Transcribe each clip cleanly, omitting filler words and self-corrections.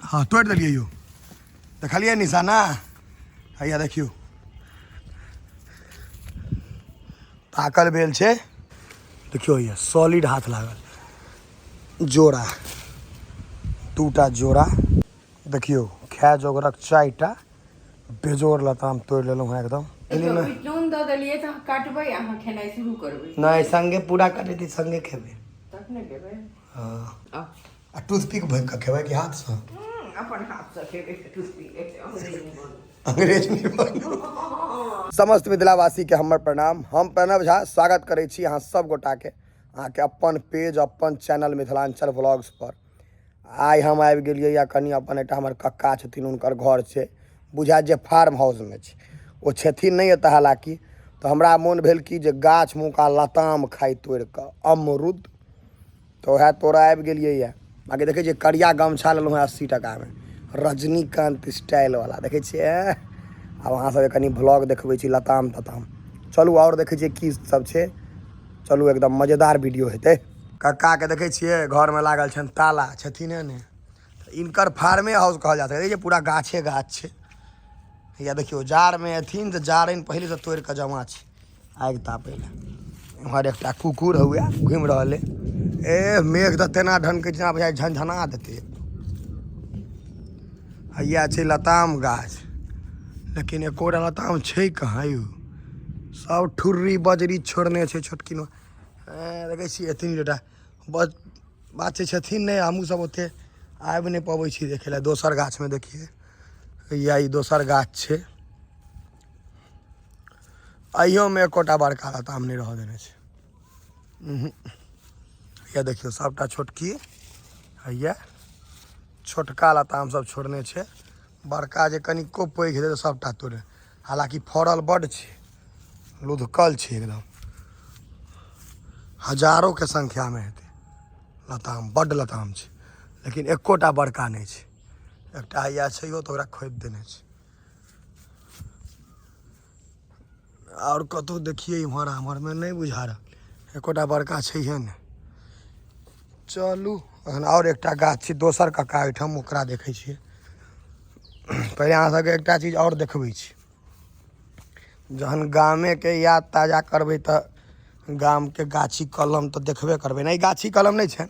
हँ, तोड़ि देलियै यौ। देखलियै निशाना? हैया देखियौ, पाकल बेल छै। देखियौ, हैया सॉलिड हाथ लागल। जोड़ा दूटा जोड़ा देखियौ, खाय जोगरक 4टा बेजोड़ लताम तोड़ि लेलहुँ हँ एकदम। नून दऽ देलियै तऽ काटबै, अहाँ खेनाइ शुरू करबै। नहि, संगे पूरा कटेतै, संगे खेबै। तखने खेबै। हँ, आ टूथपिक भोंकि कऽ खेबै कि हाथसँ? अपन हाथसँ खेबै, टूथपिक अंग्रेज नहि बनू। समस्त मिथिलावासीके हमर प्रणाम। हम प्रणव झा स्वागत करै छी अहाँ सब गोटाके अहाँके अपन पेज, अपन चैनल मिथिलाञ्चल व्लॉग्स पर। आइ हम आबि गेलियै या कनि अपन एकटा हमर कक्का छथिन, हुनकर घर छै, बुझायत जे फार्म हाउसमे छै। ओ छथिन नहि एतऽ हालाँकि, तऽ हमरा मोन भेल कि जे गाछ मुका लताम खाइ तोड़ि कऽ अमरुद, तऽ वएह तोड़ा आबि गेलियै यऽ। बाँकी देखै छियै, करिया गमछा लेलहुँ हँ 80 टाकामे, रजनीकान्त स्टाइलवला देखै छियै। आब अहाँ सबके कनि ब्लॉग देखबै छी लताम तताम। चलू, आओर देखै छियै की सब छै। चलू, एकदम मजेदार वीडियो हेतै। कक्काके देखै छियै, घरमे लागल छनि ताला, छथिन ने। इनकर फार्मे हाउस कहल जा सकै छै, पूरा गाछे गाछ छै। या देखियौ, जाड़मे एथिन तऽ जारनि पहिलेसँ तोड़ि कऽ जमा छै आगि तापै लए। एम्हर एकटा कुकुर हुए घुमि रहल अइ। ए, मेघ तऽ तेना ढनकै जेना बुझाइ झनझना देतै। हैया छै लताम गाछ, लेकिन एकोटा लताम छै कहाँ यौ? सब ठुर्री बजरी छोड़ने छै छोटकी। देखै छियै, एतनी गोटा बस बात छै। छथिन नहि, हमहूँ सब ओते आबि नहि पबै छी देखै लए। दोसर गाछमे देखियै, या ई दोसर गाछ छै। अहियोमे एकोटा बड़का लताम नहि रहऽ देने छै। हैया देखियौ, सबटा छोटकी, हैया छोटका लताम सब छोड़ने छै। बड़का जे कनिको पैघ हेतै तऽ सबटा तोड़े। हालाँकि फड़ल बड्ड छै, लुधकल छै एकदम, हजारोके संख्यामे हेतै लताम। बड्ड लताम छै, लेकिन एकोटा बड़का नहि छै। एकटा हैया छैहो तऽ ओकरा खोदि देने छै। आओर कतहु देखियै, इम्हर आम्हरमे नहि बुझा रहल, एकोटा बड़का छैहे नहि। चलू, एखन आओर एकटा गाछ छै दोसर कक्का ओहिठाम, ओकरा देखै छियै। पहिले अहाँ सबके एकटा चीज आओर देखबै छी। जहन गामेके याद ताजा करबै तऽ गामके गाछी कलम तऽ देखबे करबै। नहि, गाछी कलम नहि छनि,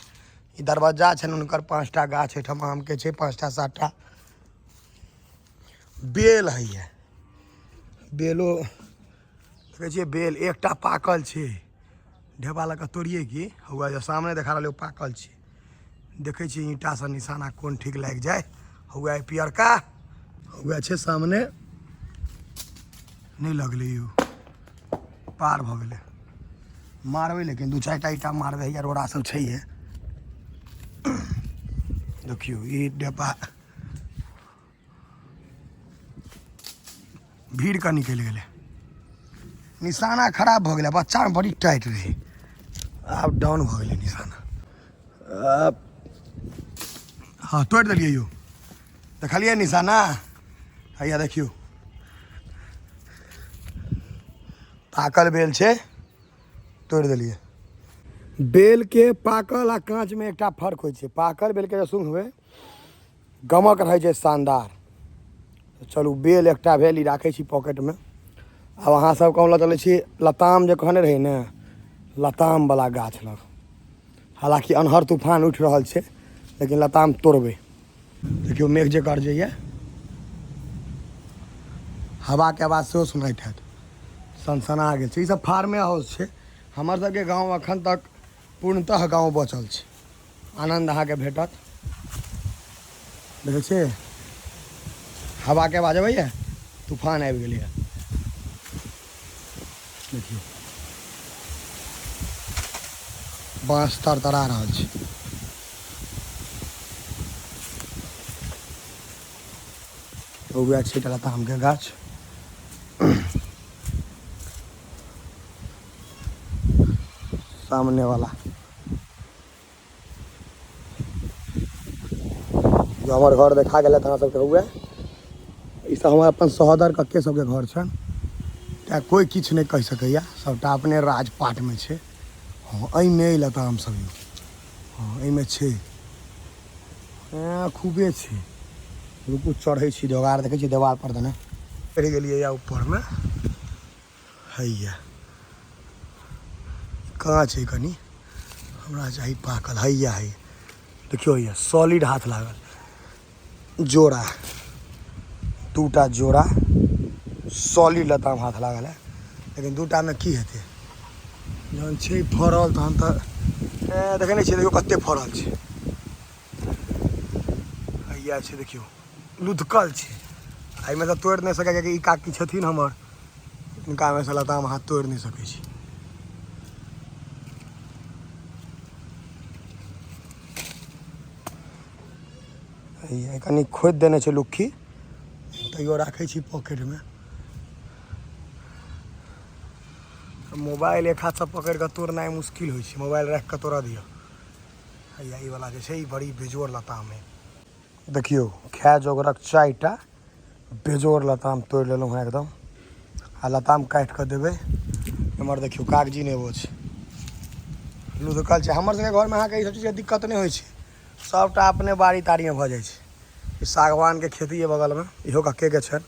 ई दरवज्जा छनि हुनकर। 5टा गाछ एहिठाम आमके छै, 5टा 7टा बेल होइए। बेलो देखै छियै, बेल एकटा पाकल छै। ढेपा लऽ कऽ तोड़ियै की? हुआ जे सामने देखा रहल, पाकल छै। देखै छियै, ईंटासँ निशाना कोन ठीक लागि जाय। हुआ पियरका हुआ छै सामने, नहि लगलै यौ, पार भऽ गेलै। मारबै, लेकिन 2 4टा ईंटा मारबै। हैया रोड़ा सब छैहे। देखियौ, ई ढेपा भीड़ कऽ निकलि गेलै। निशाना खराब भऽ गेलै। बच्चामे बड़ी टाइट रहै, आब डाउन भऽ गेलै निशाना। हँ, तोड़ि देलियै यौ। देखलियै निशाना? हैया देखियौ, पाकल बेल छै, तोड़ि देलियै। बेलके पाकल आ काँचमे एकटा फर्क होइ छै। पाकल बेलके जे सुंघबै, गमक रहै छै शानदार। चलू, बेल एकटा भेल, ई राखै छी पॉकेटमे। आब अहाँ सबके हम लऽ चलै छी लताम जे कहने रही ने, लतामवला गाछ लग। हालाँकि अन्हर तूफान उठि रहल छै, लेकिन लताम तोड़बै। देखियौ, मेघ जे गरजैए, हवाके आवाज सेहो सुनाइत हैत, सनसना गेल छै। ई सब फार्मे हाउस छै। हमर सबके गाँव एखन तक पूर्णतः गाँव बचल छै। आनन्द अहाँके भेटत। देखै छियै, हवाके आवाज अबैए, तूफान आबि गेलैए। देखियौ, बाँस तरतरा रहल छै। उएह छै लतामके गाछ। सामने वाला जो हमर घर देखा गेल अहाँ सबके, हुए ई सब हमर अपन सहोदर कक्के सबके घर छनि। तेँ कोइ किछु नहि कहि सकैए, सबटा अपने राजपाटमे छै। हँ, एहिमे अइ लताम सब यौ। हँ, एहिमे छै। खूबे छै। रुकू, चढ़ै छी, जोगाड़ देखै छी देवाल पर देने। चढ़ि गेलियै या ऊपरमे। हैया कहाँ छै? कनि हमरा चाही पाकल। हैया है, देखियौ, हैया सॉलिड हाथ लागल। जोड़ा, दूटा जोड़ा सॉलिड लताम हाथ लागल है, लेकिन दूटामे की हेतै? जहन छै फड़ल तहन तऽ देखै नहि छियै? देखियौ कते फड़ल छै। हैया छै, देखियौ, लुधकल छै। एहिमे तऽ तोड़ि नहि सकै, कियाकि ई काकी छथिन हमर, हिनकामे से लताम अहाँ तोड़ि नहि सकै छी। हैया कनि खोदि देने छै लुक्खी, तैयो राखै छी पॉकेटमे। मोबाइल एक हाथसँ पकड़ि कऽ तोड़नाइ मुश्किल होइ छै, मोबाइल राखि कऽ तोड़ऽ दिअ। हैया ई वाला जे छै, ई बड़ी बेजोड़ लताम है। देखियौ, खाय जोगरक 4टा बेजोड़ लताम तोड़ि लेलहुँ हँ एकदम। आ लताम काटि कऽ देबै। एम्हर देखियौ, कागजी नेबो छै, लुधकल छै। हमर सबके घरमे अहाँके ई सब चीजके दिक्कत नहि होइ छै, सबटा अपने बाड़ी ताड़ीमे भऽ जाइ छै। ई सागवानके खेती यऽ बगलमे, इहो कक्केके छनि।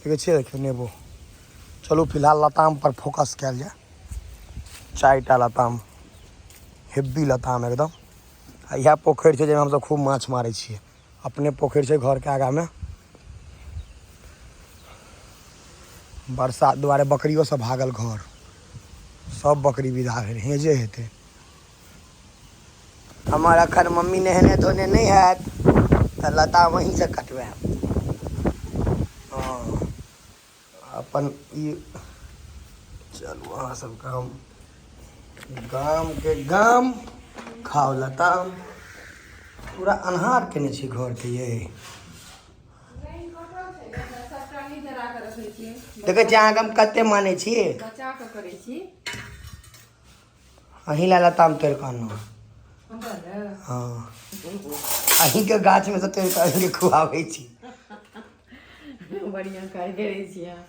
देखै छियै? देखियौ नेबो। चलू, फिलहाल लताम पर फोकस कयल जाय। 4टा लताम, हेवी लताम एकदम। आ इएह पोखरि छै जाहिमे हमसब खूब माछ मारै छियै। अपने पोखरि छै घरके आगाँमे। बरसात दुआरे बकरियो सब भागल घर, सब बकरी विदा भेल, हेजे हेतै। हमर अखन मम्मी नहेने धोने नहि हैत, तऽ लताम अहीँसँ कटवायब। हँ, अपन ई चलू, अहाँ सबके हम गामके गाम खाउ लताम। पूरा अन्हार केने छी घरके ये। देखै छियै अहाँके हम कते मानै छी। बचा कऽ करै छी। अहीं ला लताम तोड़ि कऽ अनलहुँ। हमरा ने? हँ, अहीँके गाछमे सँ तोड़ि कऽ अहीँके खुआबै छी। बढ़िआँ काज करै छी अहाँ,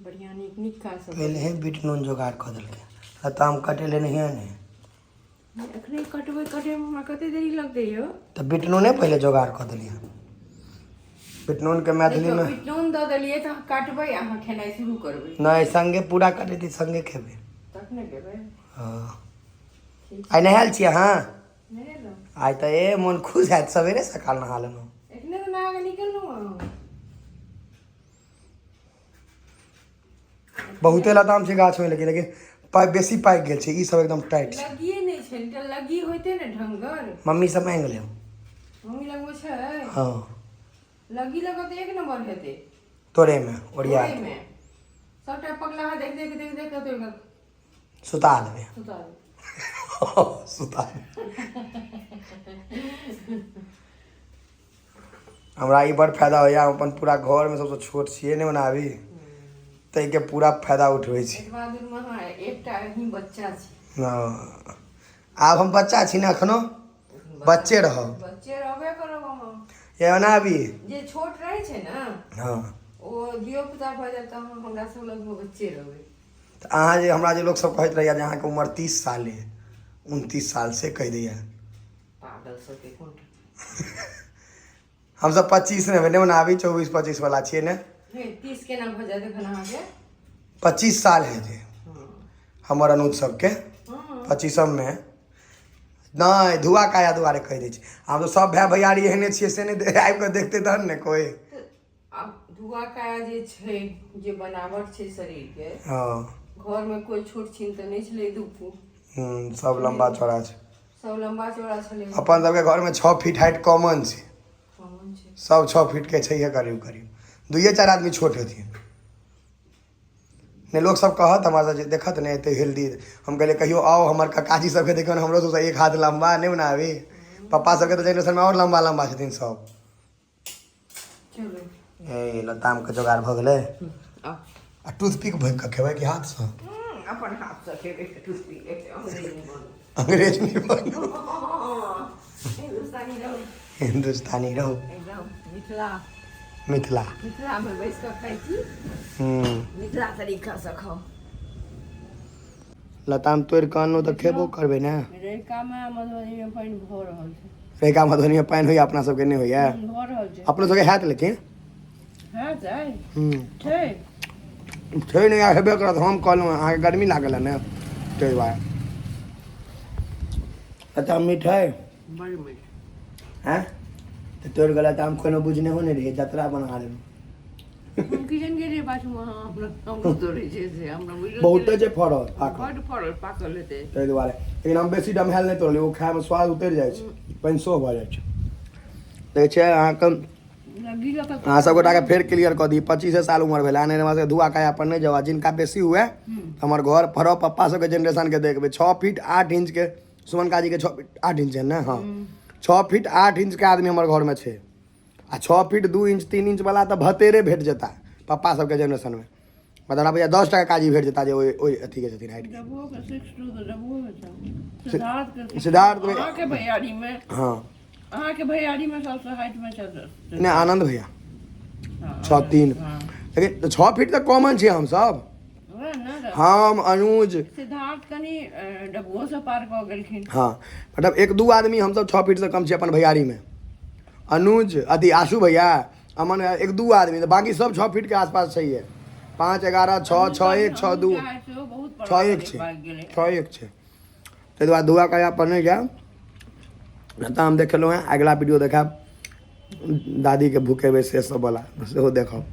बढ़िआँ, नीक नीक काज सब। पहिले ही बीट नून जोगाड़ कऽ देलकै, लताम कटेले नहिए ने। एखने कटबै, कटैमे हमरा कते देरी लगतै यौ? तऽ बीट नूने पहिले जोगाड़ कऽ देलियै। बीट नूनके मैथिलीमे देखियौ, नून दऽ देलियै तऽ काटबै, अहाँ खेनाइ शुरू करबै। नहि, संगे पूरा कटेतै, संगे खेबै। तखने खेबै। हँ। ठीक। आइ नहायल छी अहाँ? नहेलहुँ। आइ तऽ ए मोन खुश हैत, सवेरे सकाल नहा लेलहुँ। एखने तऽ नहा कऽ निकललहुँ हँ। बहुते लताम छै गाछमे, लेकिन लेकिन पाइ बेसी पाकि गेल छै। ई सब एकदम टाइट छै। लगिए नहि छै, एकटा लग्गी होइते ने ढंगर। मम्मी सब मांगि लेब। मम्मी लगबै छै। हँ। लग्गी लगत तऽ एक नंबर हेतै। तोड़ेमे ओरिया ओहिमे सबटा पगलाहा देख देख देख देख कऽ तोड़ि कऽ सुता देबै। सुता देबै। सुता देबै। हमरा ई बड़ फायदा होइया, हम अपन पूरा घरमे सबसँ छोट छियै ने ओना अभी, ताहिके पूरा फायदा उठबै छी। एतबा दूरमे अहाँ एकटा ही बच्चा छी। हँ, आब हम बच्चा छी ने, एखनो बच्चे रहब। बच्चे रहबे करब अहाँ। ये ओना अभी जे छोट रहै छै ने, ओ धियो पुता भऽ जायत तऽ अहाँ हमरा सब लगमे बच्चे रहबै। तऽ अहाँ जे हमरा जे लोकसब कहैत रहैया जे अहाँके उमर 30 साल अइ, 29 साल, से कहि दैया। पागल सबके कोन। हमसब 25 नहि भेलै ओना अभी, 24 25 वाला छियै ने। हे, 30 केना भऽ जायत एखन अहाँके? 25 साल हेतै। हमर अनुज सबके 25मे नहि, धुआ काया दुआरे कहि दै छै। हम तऽ सब भाय भैयारी एहने छियै, से नहि आबि कऽ देखतै तहन ने कोइ। आब धुआ काया जे छै, जे बनावट छै शरीरके, घरमे कोइ छोट छिन तऽ नहि छलै दुपू। सब लम्बा चौड़ा छै। सब लम्बा चौड़ा छलै। अपन सबके घरमे 6 फीट हाइट कॉमन छै। कॉमन छै। सब 6 फीट के छैहे, करीब करीब दुइये चारि आदमी छोट हेथिन नहि। लोक सब कहत हमरा जे देखत ने एते हेल्दी। हम कहलियै, कहियो आउ, हमर काकाजी सबके देखियौ ने, हमरो सबसँ एक हाथ लम्बा नहि बना अभी। पप्पा सबके तऽ जेनरेशनमे आओर लम्बा लम्बा छथिन सब। चलू। ए लतामके जोगाड़ भऽ गेलै। आउ। आ टूथपिक भोंकि कऽ खेबै कि हाथसँ? अपन हाथसँ खेबै टूथपिक, अंग्रेज नहि बनू। अंग्रेज नहि बनू। हिन्दुस्तानी रहू। हिन्दुस्तानी रहू। एकदम मिथिला। मिथिला। मिथिलामे बैस कऽ खाइ छी। मिथिला तरीकासँ खाउ। लताम तोड़ि कऽ अनलहुँ तऽ खेबो करबै ने। रहिकामे आ मधुबनीमे पानि भऽ रहल छै। रहिका मधुबनीमे पानि होइए, अपना सबके नहि होइए? भऽ रहल छै। अपनो सबके हैत लेकिन। हैत आइ। छै। छै नहि, हेबे करत। हम कहलहुँ अहाँके गर्मी लागल है ने, ताहि दुआरे। लताम मीठ है? बड़ मीठ। हैं तऽ तोड़ि कऽ लताम कोनो बुझने हो नहि रहियै, जतरा बना लेलहुँ। हम किचन गेलियै पाछू, अहाँ हमरा हमरो तोड़ै छै से हमरा बुझलो। बहुते छै फड़ल पाकल। बड्ड फड़ल पाकल हेतै। ताहि दुआरे। लेकिन हम बेसी डमहायल नहि तोड़लियै, ओ खायमे स्वाद उतरि जाइ छै, पानि सेहो भऽ जाइ छै। देखै छियै अहाँके। अहाँ सब गोटाके फेर क्लियर कऽ दी, 25 साल उमर भेल नहि, हमरा सबके धुआ काया पर नहि जाउ। आ जिनका बेसी हुए, हमर घर पर पप्पा सबके जेनरेशनके देखबै, 6 फीट 8 इंचके, सुमन काजीके 6 फीट 8 इंच है ने? हँ, 6 फीट 8 इंचके आदमी हमर घरमे छै। आ 6 फीट 2 इंच 3 इंच वाला तऽ भतेरे भेट जेता पप्पा सबके जेनरेशनमे। मतलब हमरा बुझाइए 10 टाका काजी भेट जेता जे ओहि ओहि अथीके छथिन हाइटके। डबुओ के 6'2 तऽ डबुओ के छै, सिद्धार्थ के। सिद्धार्थ अहाँके भैयारी मे। हँ। अहाँके भैयारी मे सबसँ हाइट मे छै। नहि, आनंद भैया। हँ। 6'3। हँ। लेकिन 6 फीट तऽ कॉमन छियै हमसब। वएह ने तऽ। हम, अनुज। सिद्धार्थ कनि डबुओ से पार कऽ गेलखिन। हँ, मतलब एक दू आदमी हमसब 6 फीटसँ कम छी अपन भैयारीमे, अनुज, अथी आशू भैया, अमन भैया, एक दू आदमी तऽ, बाकी सब 6 फीटके आसपास छैहे। 5 11, 6, 6 1, 6 2। अनुज के height सेहो बहुत। 6 1 छै। भागि गेलै। 6 1 छै। ताहि दुआरे धुआ काया पर नहि जायब। लताम देखेलहुँ हेँ। अगिला वीडियो देखायब, दादीके भुकेबै से सब वाला सेहो देखब।